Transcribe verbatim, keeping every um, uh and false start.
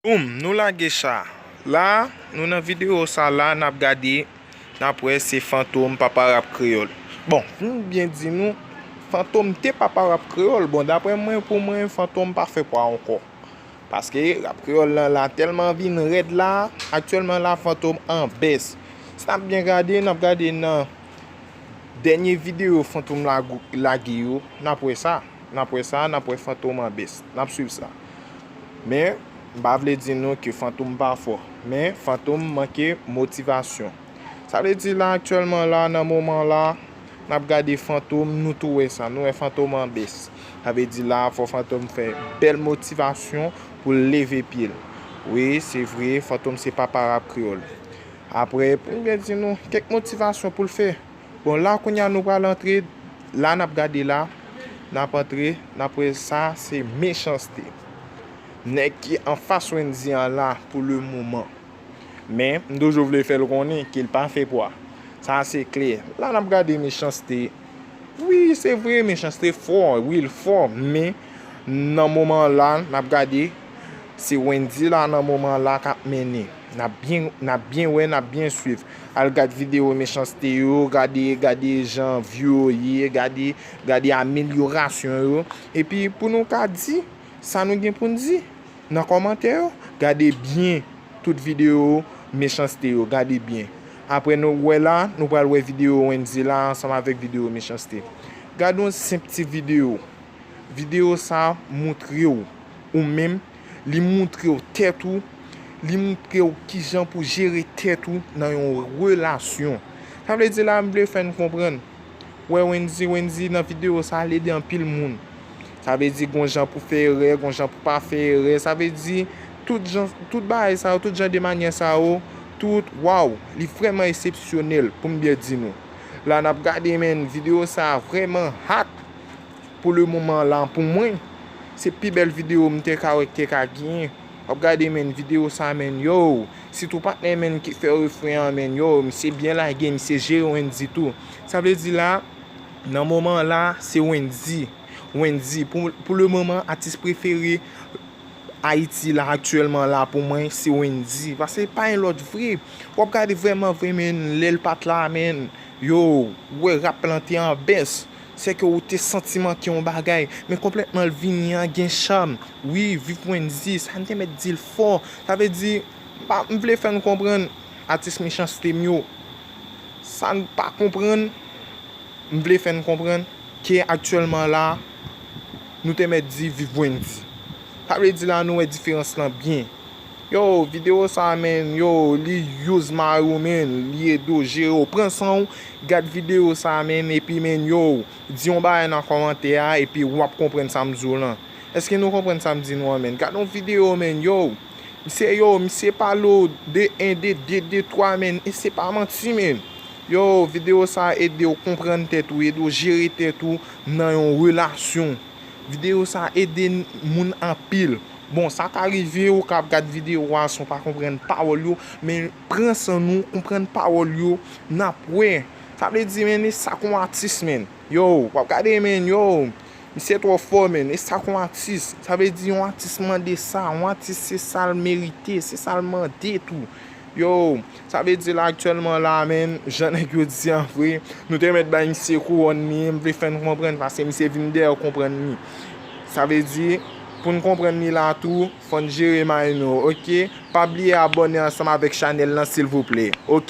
Boum, nou lage cha. La, nou nan videyo sa la, n ap gade, n ap wè se Fantom Papa Rap Kreyòl. Bon, pou m byen di nou, Fantom te Papa Rap Kreyòl. Bon, daprè mwen, pou mwen, Fantom pa fè pwa ankò. Paske rap kreyòl lan la tèlman vin rèd la, aktyèlman la Fantom an bès. Si n ap byen gade, n ap gade nan dènye videyo Fantom lage yo, n ap wè sa. N ap wè sa, n ap wè Fantom an bès. N ap swiv sa. Men, m pa vle di nou ke Fantom pa fò. Men, Fantom manke motivasyon. Sa vle di la, aktyèlman la, nan moman la, n ap gade Fantom, nou tou wè sa. Nou wè Fantom an bès. Sa vle di la, fò Fantom fè bèl motivasyon pou l leve pye l. Wi, se vre, Fantom se papa rap kreyòl. Apre, pou m byen di nou, kèk motivasyon pou l fè. Bon, la kounye a nou pral antre, la n ap gade la, n ap antre, n ap wè sa, se Mechanste. Nèg ki anfas Wendyy an la pou le moman. Men, m toujou vle fè l konnen ke l pa fè pwa. Sa se klè. La n ap gade Mechanste. Wi, se vre, Mechanste fò, wi, l fò, men nan moman la, n ap gade, se Wendyy la nan moman la k ap mennen. N ap byen, n ap byen wè, n ap byen swiv. Al gad videyo Mechanste yo, gade, gade jan view yo ye, gade, gade amelyorasyon yo. Epi pou nou ka di sa nou gen pou n di nan kòmantè yo, gade byen tout videyo Mechanste yo, gade byen. Apre nou wè la, nou pral wè videyo Wendyy la ansanm avèk videyo Mechanste. Gade yon senp ti videyo. Videyo sa a moutre w, ou menm, li moutre w tèt ou, li moutre w kijan pou jere tèt ou nan yon relasyon. Sa vle di la, m vle fè n konprann. Wè Wendyy, Wendyy nan videyo sa a, l ede anpil moun. Sa vle di gon jan pou fè erè, gon jan pou pa fè erè. Sa vle di tout jan, tout bagay sa yo, tout jan de manyè sa yo, tout, waw, li vrèman eksepsyonèl pou m byen di nou. La n ap gade, men videyo sa a vrèman hot. Pou le moman la, pou mwen, se pi bèl videyo m te ka wè k te ka genyen. W ap gade, men, videyo sa, men, yo, sitou patnè, men, ki fè refren an, men, yo, misye byen lage, misye jere Wendyy tou. Sa vle di la, nan moman la, se Wendyy. Wendyy, pou, pou le moman, atis prefere Ayiti la, aktyèlman la, pou mwen, se Wendyy. Paske pa gen lòt vre. W ap gade vrèman vre, men, lè l pa t la, men, yo, w wè rap lan te an bès. Sèke ou te santi manke yon bagay, men konplètman l vini an gen cham. Wi, viv Wendyy, sa n te mèt di l fò. Sa vle di, m pa, m vle fè n konprann, atis Mechanste m yo. Sa n pa konprann, m vle fè n konprann ke aktyèlman la, nou te mèt di viv Wendyy. Sa vle di la, nou wè diferans lan byen. Yo, videyo sa, men, yo, li use mari w, men, li ede w jere w. Pran san w, gad videyo sa, men, epi, men, yo, di yon bagay nan kòmantè a, epi w ap konprann sa m di w lan. Èske nou konprann sa m di nou an, men? Gad yon videyo, men, yo, misye, yo, misye pale w de en, de de, de twa, men, e se pa manti, men. Yo, videyo sa ede w konprann tèt ou, ede w jere tèt ou nan yon relasyon. Videyo sa ede n-, moun anpil. Bon, sa ka rive ou ka ap gad videyo a san w pa konprann pawòl yo, men pran san nou, konprann pawòl yo, n ap wè. Sa vle di, men, e sa k yon atis, men. Yo, w ap gade, men, yo, misye twò fò, men, e sa k yon atis. Sa vle di, yon atis mande sa, yon atis se sa l merite, se sa l mande tou. Yo, sa vle di la aktyèlman la, men, jan nèg yo di an vre, nou te mèt bay misye kouwòn li, m vle fè n konprann, paske misye vin dèyè konprann li. Sa vle di, pou n konprann li la tou, fò n jere may nou, oke? Pa bliye abòne ansanm avèk chanèl lan, silvouplè. Oke.